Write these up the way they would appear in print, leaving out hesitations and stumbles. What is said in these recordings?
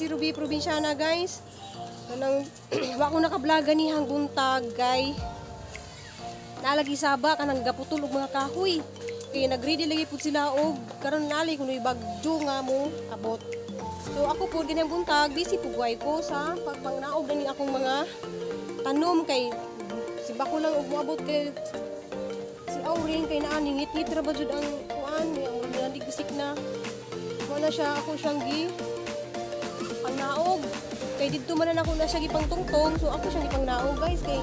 si Ruby Probinsyana, guys. Kanang wa ko naka-vlog ganihang buntag kay nalagi saba kanang gaputol og mga kahoy. Kay nagready lagi pud sila og karon nali kuno bagyo nga mo abot. So ako po ganihang buntag busy pud guay ko sa pagpangnaog ganing akong mga tanom kay simba ko lang og moabot kay si Auring kay naa ngit-ngit ra ba jud ang kuan, ang naligsik na. Mo na siya ako siyang gi pangnaog. Kay didto man na ako na siya gipangtungtong, so ako siyang gipangnaog, guys, kay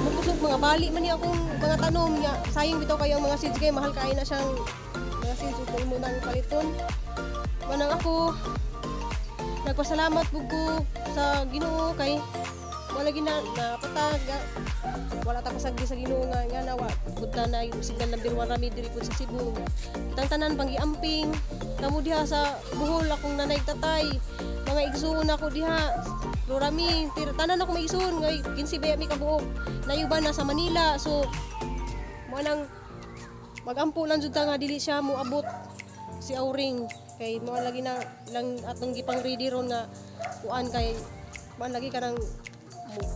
mukusog mga bali man ni akong mga tanom niya. Sayang bitaw kayo ang mga seeds kay mahal kayo na siyang mga seeds ug imo nang paliton. Manang ako nagpasalamat pug ko sa Ginoo kay wala gina napatag, wala ta pasagdi sa Ginoo nga nga na wa pud ta na signal number 1 rami diri pud sa Cebu. Kitang tanan panggiamping kamo diha sa Bohol, akong nanay, tatay, mga igsuon ako diha. Rami tanan ako may igsuon ngay 15 ba mi kabuok, nayuban na sa Manila. So mo nang magampo lang jud ta nga dili siya moabot si Auring kay mo lagi na lang atong gipang ready ron nga kuan kay man lagi kanang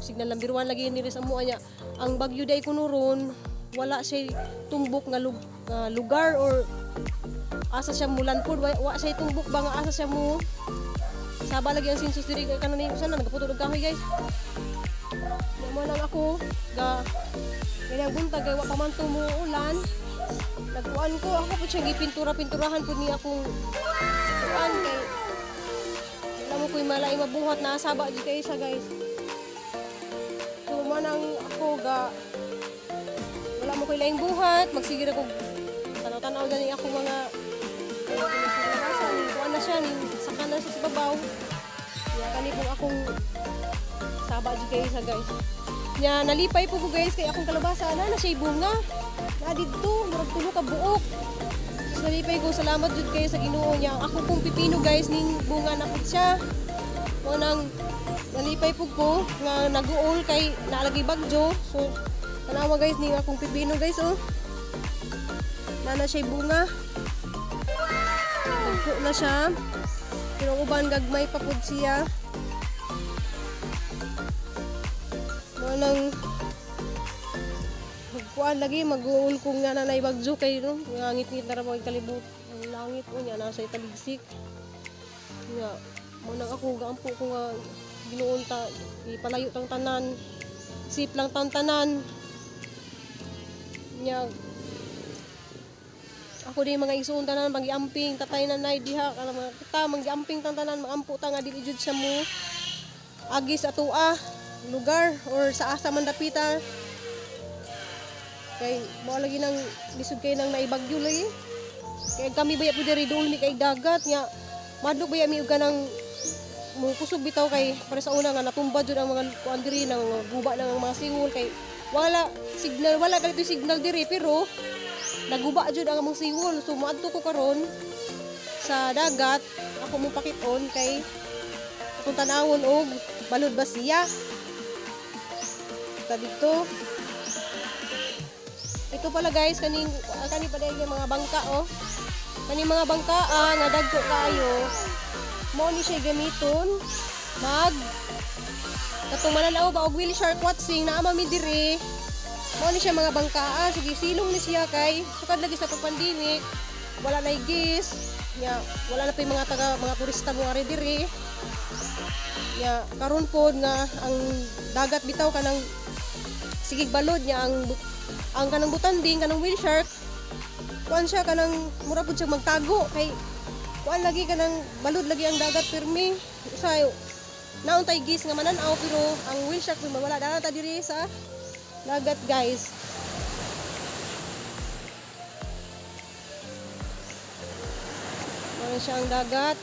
signal number 1 lagi niri sa mua niya. Ang bagyo day kuno ron wala siya tumbok nga, nga lugar or asa siya mulan pud, wa siya tumbok ba nga asa siya mo saba lagi ang census diri kay kanon usan na nagaputol og kahoy, guys. Nya mo lang ako ga ganyang buntag kay wa pa man to mo ulan, nagkuan ko, ako po siya gipintura-pinturahan pud ni akong kuan kay wala mo ko'y malay mabuhat na saba jud kay siya, guys. So mo nang ako ga wala mo ko'y laing buhat, magsige ra ko tanaw-tanaw gani ako mga kuan na siya, saka na siya sa babaw. Nya kani pong akong saba jud kayo siya, guys. Nya nalipay po ko, guys, kay akong kalabasa na na siya bunga. Na didto murag tulo ka buok. So, nalipay ko, salamat jud kayo sa Ginoo niya. Ako pong pipino, guys, ning bunga na pud siya. Mo nang nalipay pud ko nga naguol kay naalagay bagyo. So tanawa, guys, ning akong pipino, guys, oh. Na na siya bunga. Dagko na siya. Pero ang uban gagmay pa pud siya. Mo nang magkuan lagi mag-uul kung nga nanay bagyo kay no nga ngit-ngit na ra mga kalibot ang langit o nya nasa italigsik. Nga mo nang ako gaampo ko nga Ginoon ta ipalayo tang tanan, sip lang tang tanan. Nya ako di mga igsuon tanan panggiamping, tatay, nanay diha kana mga kita manggiamping tang tanan, maampo ta nga dili jud siya mo agi sa atoa lugar or sa asa man dapita kay mo lagi nang lisod kay nang naibagyo lagi kay kami baya pud diri dool mi kay dagat nga madlok baya mi og kanang mo kusog bitaw kay para sa una nga natumba jud ang mga kuan diri nang guba nang ang mga singol kay wala signal, wala kalito signal diri pero naguba jud ang among singol. So moadto ko karon sa dagat, ako mo pakit-on kay akong tanawon og balod ba siya ta dito. Ito pala, guys, kaning kani pa yung mga bangka oh, kaning mga bangka nga dagko kaayo, mo ni siya gamiton mag katong mananaw ba og whale shark watching naa mi diri. Mo ni siya mga bangka sige silong ni siya kay sukad lagi sa pag-pandemic wala na gis nya, wala na pa yung mga taga mga turista mo ari diri nya. Karon pod nga ang dagat bitaw kanang sigig balod nya, ang kanang butanding, kanang whale shark, kuan siya kanang mura pud siya magtago kay kuan lagi kanang balod lagi ang dagat pirmi. Usay naon tay gis nga mananaw pero ang whale shark pud mawala dara ta diri sa dagat, guys. Mao siya ang dagat.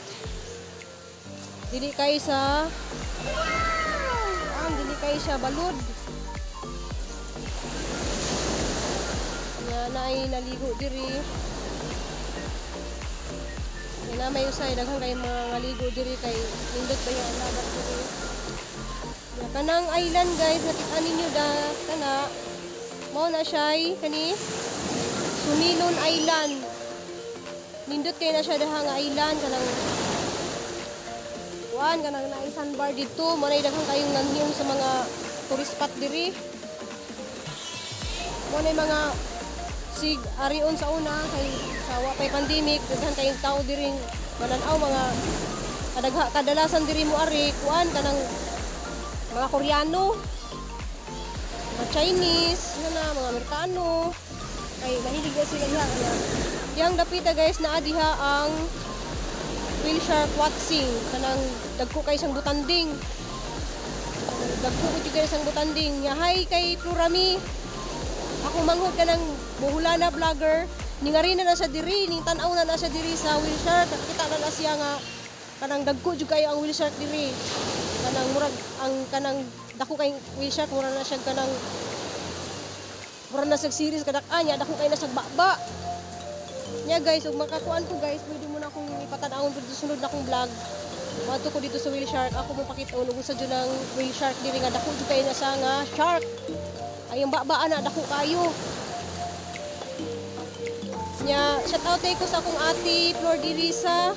Dili kay sa ang dili kay siya balod. Nga naay naligo diri. Nga na may usay daghan kay mga ngaligo diri kay nindot ba yung dagat diri. Nga kanang island, guys, nakita ninyo da kana mao na siya kani Sumilon Island. Nindot kay na siya daha nga island kanang Kuan kanang naay sandbar dito, mo nay daghan kayong nanhiyong sa mga tourist spot diri. Mo nay mga sig arion sa una kay sa wa pay pandemic, daghan kayong tao diri mananaw, mga kadagha, kadalasan diri mo ari kuan kanang mga Koreano, mga Chinese, nga na, mga Amerikano. Kay mahilig na sila diha na. Yang dapita, guys, naa diha ang whale shark watching, kanang dagko kay isang butanding. Dagko ko kay isang butanding. Ya, hi kay Plurami. Ako manghod kanang Boholana vlogger. Ningari na na siya diri, ning tan-aw na na siya diri sa whale shark. Nakita na na siya nga kanang dagko jud kayo ang whale shark diri. Kanang murag ang kanang dako kay whale shark, mura na siya kanang mura na siya series kadak-an niya, dako kay na siya baba. Nya guys, ug makakuan ko, guys, pwede mo na akong ipatan-awon pwede sunod na akong vlog. Moadto ko dito sa whale shark, ako mo pakita ug sa jud ang whale shark diri nga dako jud kayo na siya nga shark. Ay, ang baba ana dako kayo. Nya, shout out ko sa akong ate Flor de Risa.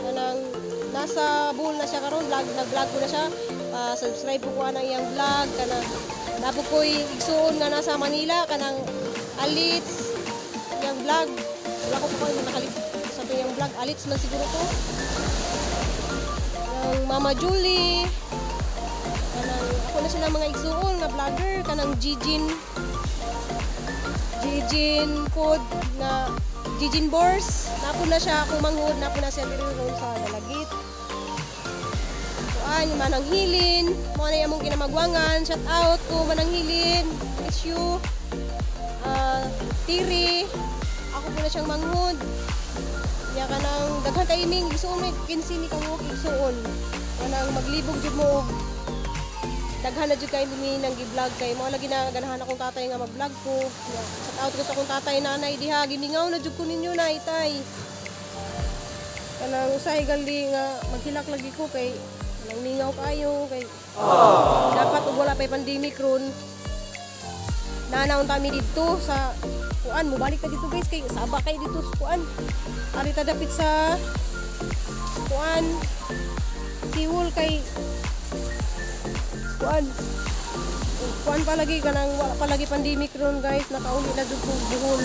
Kanang nasa Bohol na siya karon, vlog, nag-vlog ko na siya. Pa subscribe ko anang iyang vlog. Kanang naa po ko'y igsuon nga nasa Manila, kanang Alits iyang vlog. Wala ko po kayo nakalit sa iyang vlog. Alits man siguro to. Ang Mama Julie. Kanang ako na sila mga igsuon nga vlogger, kanang Gijin Gijin pod nga Gijin Bors. Napo na siya akong manghod, napo na siya diri ron sa Dalagit. Kuan, Manang Hilin, mo na among kinamagwangan. Shout out ko, Manang Hilin. Miss you. Tiri. Ako po na siyang manghod. Nya kanang daghan kay ming igsuon, may 15 ni kabuok igsuon. Kanang maglibog jud mo og daghan na jud kay mi nang gi-vlog kay mo lagi na ganahan akong tatay nga mag-vlog ko. Nya, shout out ko sa akong tatay, nanay diha, gimingaw na jud ko ninyo, nay, tay. Kanang usahay gali nga maghilak lagi ko kay kanang mingaw kayo kay dapat ug wala pay pandemic ron. Nanaon kami dito sa kuan, mobalik ta dito, guys, kay saba kay dito sa kuan. Ari ta dapit sa kuan, seawall, kay kuan kuan palagi kanang wala palagi pandemic ron, guys, nakauli na jud kog Bohol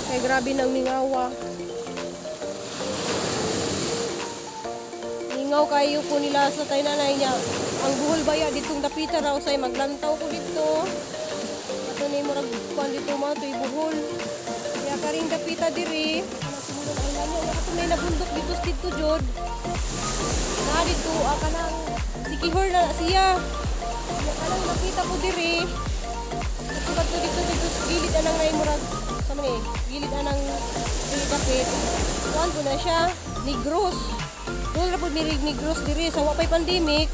kay grabe nang mingawa. Mingaw kayo po nila sa tay nanay niya. Ang Bohol baya ditong dapita raw say maglantaw ko dito. Ato ni murag kuan dito mga to'y Bohol. Kaya karing dapita diri, kanang Sumulon Island niya. Ato na nabundok dito dito jud. Na dito kanang Sikihor na siya. Ya kanang nakita ko diri. Ato kadto dito dito sa gilid anang nay murag sa man eh, gilid anang diri dapit. Kuan po na siya, Negros. Doon ra pud mi Negros diri sa wa pay pandemic.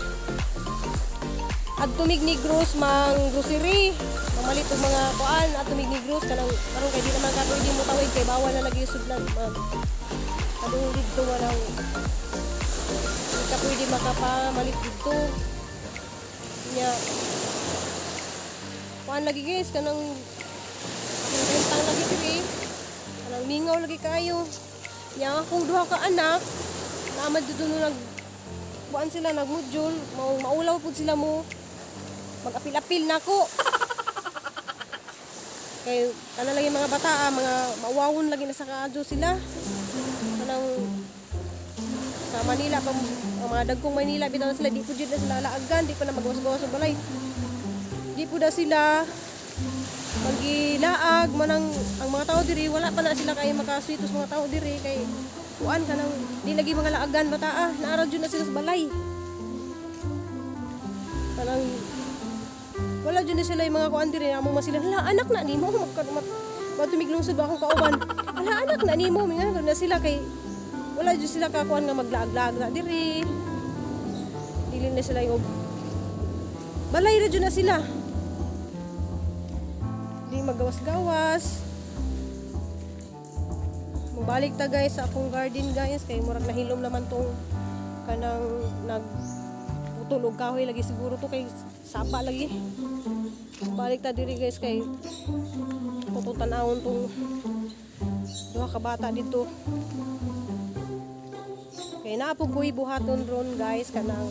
Adto mig Negros mang grocery. Mamalit og mga kuan, adto mig Negros kanang karon kay di naman ka pwede mo tawid kay bawal na lagi sudlan mag kadung didto, walang di ka pwede makapamalit didto. Nya kuan lagi, guys, kanang rentang lagi diri, kanang mingaw lagi kayo. Nya akong duha ka anak naman dito no, nag kuan sila, nagmodule, mau maulaw pud sila mo mag-apil-apil nako kay kana lagi mga bata, mga mauwawon lagi na sa kaadyo sila. Kanang sa Manila pa, ang mga dagkong Manila bitaw na sila, di po jud na sila laagan, di pa na magawas-gawas sa balay, di po na sila magilaag. Manang ang mga tao diri wala pa na sila kay makaswitos mga tao diri kay kuan kanang di lagi mga laagan bata, naara jud na sila sa balay. Kanang wala jud na sila yung mga kuan diri amo man sila, "Hala, anak na nimo." Magka matumiglungsod ba akong kauban, "Hala, anak na nimo." Mingan na sila kay wala jud sila kakuan nga maglaag-laag na diri. Dili na sila yung balay ra jud na sila, di magawas-gawas. Mubalik ta, guys, sa akong garden, guys, kay murag nahilom naman tong kanang nag putol og kahoy lagi siguro to kay saba lagi. Balik ta diri, guys, kay kung tan-awon tong duha ka bata dito. Kay Kay naa po ko'y buhaton ron, guys, kanang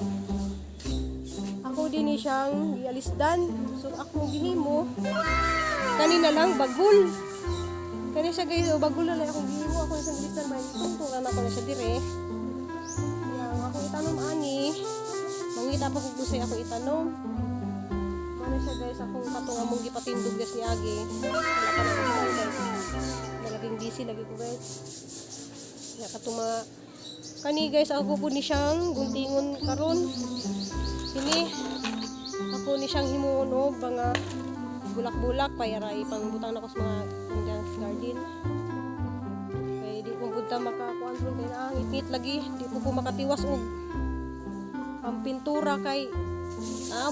ako din ni siyang gialisdan. So ako gihimo kanina lang bagul. Kani siya, guys, oh, bagul na lang akong gihimo, ako na siyang gialisdan may tungtungan ako na siya dire. Yang ako itanom ani. Mangita pa ko kusay ako itanom. Ano siya, guys, akong katong among gipatindog, guys, ni Agi. Wala pa na ko, guys. Nalaging busy lagi ko, guys. Ya katong mga kani, guys, ako po ni siyang guntingon karon. Kini ako ni siyang himuon og mga bulak-bulak para ipangbutang nako sa mga garden. Kay di ko pud ta makakuan ron kay naangit lagi, di ko makatiwas og ang pintura kay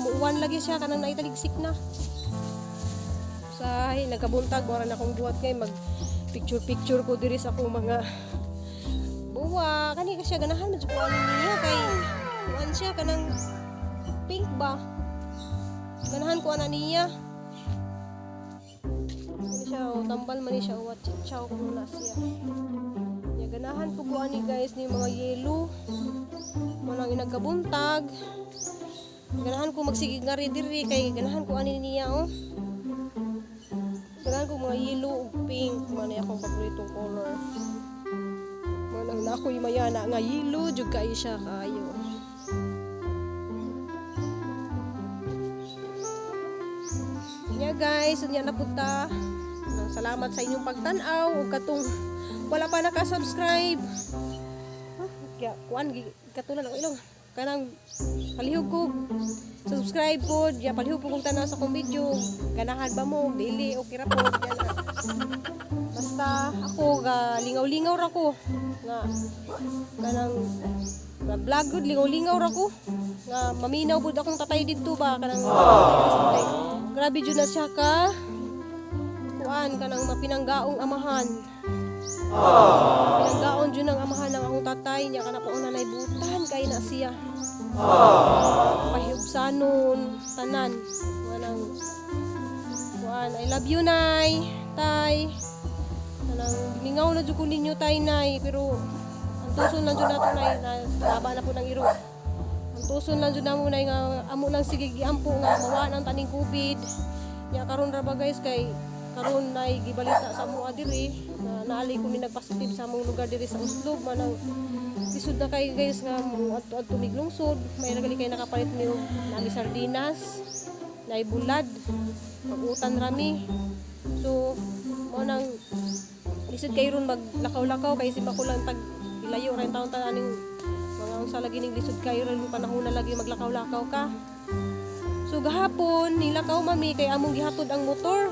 muuwan lagi siya kanang naitaligsik na. Sa nagkabuntag wala na akong buhat kay mag picture picture ko diri sa akong mga buwa. Kani ka siya ganahan man jud ko ani niya kay kuan siya kanang pink ba. Ganahan ko ana niya. Kani siya, oh, tambal man ni siya, oh, chichaw ko muna siya. Ya ganahan po ko ani, guys, ni mga yellow. Manang inagkabuntag. Ganahan ko magsigig nga rin diri kay ganahan ko ani niya, oh. Ganahan ko mga yellow ug pink man akong paboritong color. Manang nakoy mayana nga yellow jud kaayo siya kaayo. Nya guys, unya na pud ta. Salamat sa inyong pagtan-aw ug katong wala pa naka-subscribe. Huh, kaya kuan katulan ang ilong. Kanang palihog ko subscribe po, ya palihog po kung tanaw sa akong video. Ganahan ba mo? Dili, okay ra po. Yan na. Basta ako ga lingaw-lingaw ra ko nga kanang vlog gud, lingaw-lingaw ra ko nga maminaw pud akong tatay didto ba, kanang kay grabe jud na siya ka kuan, kanang mapinanggaong amahan. Pinanggaon jud ang amahan ng akong tatay niya kana pa una butan kay na siya. Pahibsanon tanan kanang kuan. I love you, nay, tay. Kanang mingaw na jud ko ninyo, tay, nay, pero ang tuson lang jud nato, nay, na laba na po ng iro. Ang tuson lang jud namo, nay, nga amo lang sige giampo nga mawa ng taning COVID. Nya karon ra ba, guys, kay karon nay gibalita sa amoa diri na naali ko ni nagpositive sa among lugar diri sa Oslob. Manang lisod na kay, guys, nga mo adto-adto mig lungsod. May ragali kay nakapalit mi og nami sardinas, nay bulad, pag-utan rami. So mo nang lisod kay ron maglakaw-lakaw kay simba ko lang tag ilayo ra taon ta aning mga unsa lagi ning lisod kayo ron panahon na lagi maglakaw-lakaw ka. So gahapon nilakaw mami kay among gihatod ang motor.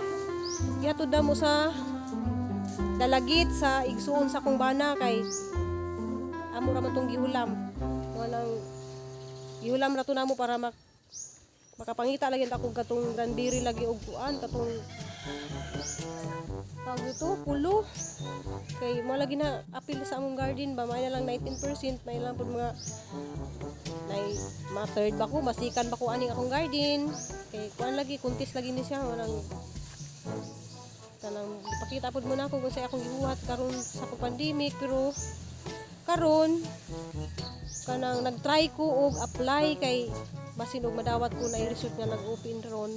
Gihatod na mo sa Dalagit sa igsuon sa kong bana kay amo ra man tong gihulam. Walang gihulam ra to namo para makapangita lagi ta kog katong cranberry lagi og kuan katong tawag ito, pulo. Kay mo lagi na apil sa among garden ba, may na lang 19%, may lang pud mga nay ma third ba ko, masikan ba ko aning akong garden. Kay kuan lagi, kuntis lagi ni siya, walang kanang ipakita pud mo na ako kung sa akong gibuhat karon sa akong pandemic. Pero karon kanang nagtry ko og apply kay basin og madawat ko na result nga nag-open ron.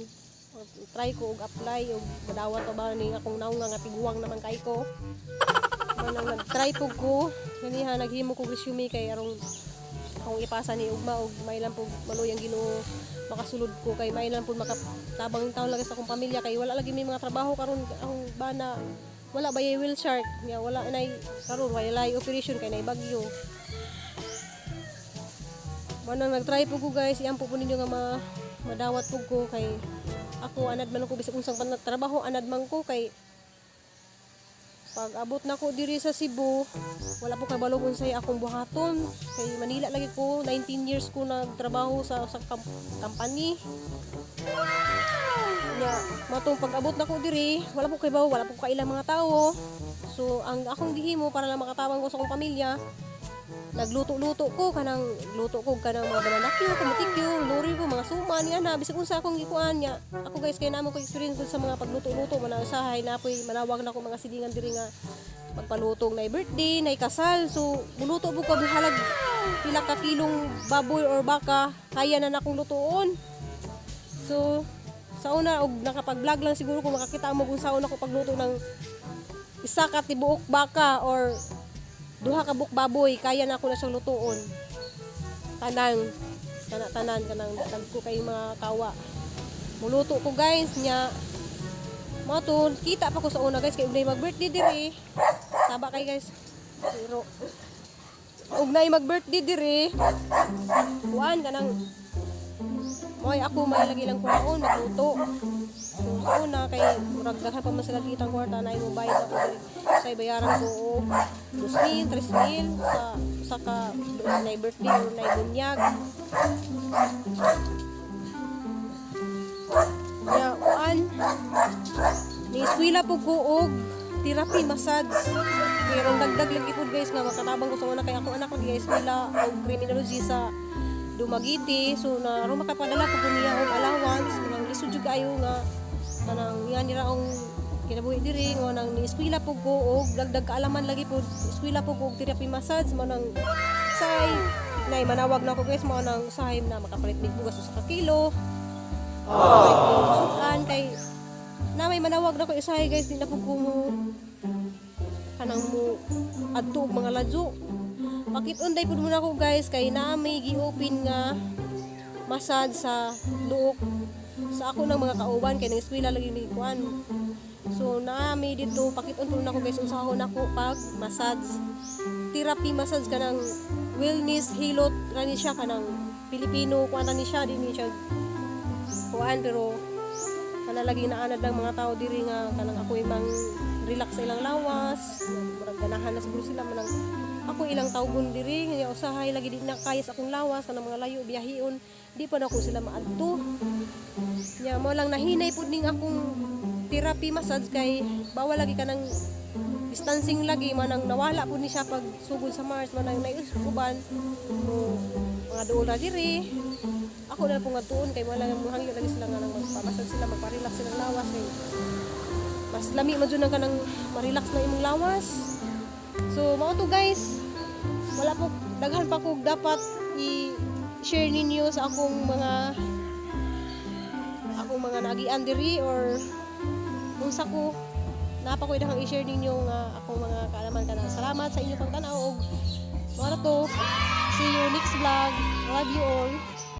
Try ko og apply og madawat pa ba ni akong naong nga tiguang naman kay ko. Manang nag-try pug ko ganiha, naghimo ko resume kay arong akong ipasa ni ugma og may lang pug maluyang Ginoo makasulod ko kay may lang pud makatabang taon lagi sa akong pamilya kay wala lagi may mga trabaho karon. Akong bana wala ba whale shark nya, wala nay karon, wala operation kay nay bagyo. Manang nag-try po ko, guys, iampo po ninyo nga madawat po ko kay ako anad man ko bisag unsang trabaho, anad man ko kay pag abot na ko diri sa Cebu wala po kabalo unsay akong buhaton kay Manila lagi ko 19 years ko nagtrabaho sa sa company nya. Matong pag abot na ko diri wala po kay wala po kailang mga tao. So ang akong gihimo para lang makatabang ko sa akong pamilya, nagluto-luto ko kanang luto ko kanang mga banana cue, kamuti cue, luri ko mga suman nga na bisag unsa akong gikuan nya. Ako, guys, kay namo ko experience sa mga pagluto-luto man usahay na poy manawag na ko mga silingan diri nga pagpalutong na birthday, na kasal. So muluto po ko halag pila ka kilong baboy or baka, kaya na nakong lutuon. So sa una, og nakapag-vlog lang siguro kung makakita mo kung sa una ko pagluto ng isa ka tibuok baka or duha ka buok baboy, kaya na ako na siyang lutuon. Tanan kana, tanan kanang dagko kay mga kawa. Muluto ko, guys, nya mo to kita pa ko sa una, guys, kay ugnay mag-birthday diri. Saba kay, guys. Pero ugnay mag-birthday diri, kuan kanang moy ako may lagi lang kuhaon magluto. So sa una kay murag daghan pa man sila kitang kwarta na imo bayad ako diri sa bayaran ko og 2,000, 3,000 sa usa ka na birthday or na bunyag. Nya kuan, ni eskwela po ko og therapy massage. Pero dagdag lagi pud, guys, nga makatabang ko sa una kay akong anak lagi eskwela og criminology sa Dumaguete. So na aron makapadala ko niya og allowance, mga lisod jud kaayo nga kanang nga nira ang kinabuhi diri nga nang ni eskwela po ko og dagdag kaalaman lagi po, eskwela po ko og therapy massage. Mo nang say nay manawag na ako, guys, mo nang usahay na makapalit mig bugas usa ka kilo. Makapalit mig sudan kay na may manawag na ko usahay, guys, di na po ko mo kanang mo adto og mga ladyo. Pakit-unday pud muna ko, guys, kay naa may gi-open nga massage sa Duok sa ako ng mga kauban kay nang eskwela lagi ni kuan. So naa may dito, pakit-on pud nako, guys, unsahon nako pag massage. Therapy massage, kanang wellness hilot ra ni siya, kanang Pilipino kuan ra ni siya, di ni siya kuan, pero kana lagi naanad ng mga tao diri nga kanang ako imang relax sa ilang lawas, murag ganahan na siguro sila manang ako ilang tawgon diri nga usahay lagi di na kaya sa akong lawas, kanang mga layo biyahion, di pa nako sila maadto. Nya mo lang nahinay pud ning akong therapy massage kay bawal lagi kanang distancing lagi, manang nawala pud ni siya pag sugod sa March, manang naius uban mo mga duol ra diri. Ako na po nga tuon kay wala mo hangyo lagi sila nga nang magpamasad sila, magpa-relax silang lawas kay mas lami man jud ang kanang ma-relax na imong lawas. So mao to, guys, wala po daghan pa kog dapat i-share ninyo sa akong mga naagian diri or unsa ko naa pa ko daghang i-share ninyo nga akong mga kaalaman kana. Salamat sa inyong pagtan-aw og mao na to. See you next vlog. Love you all.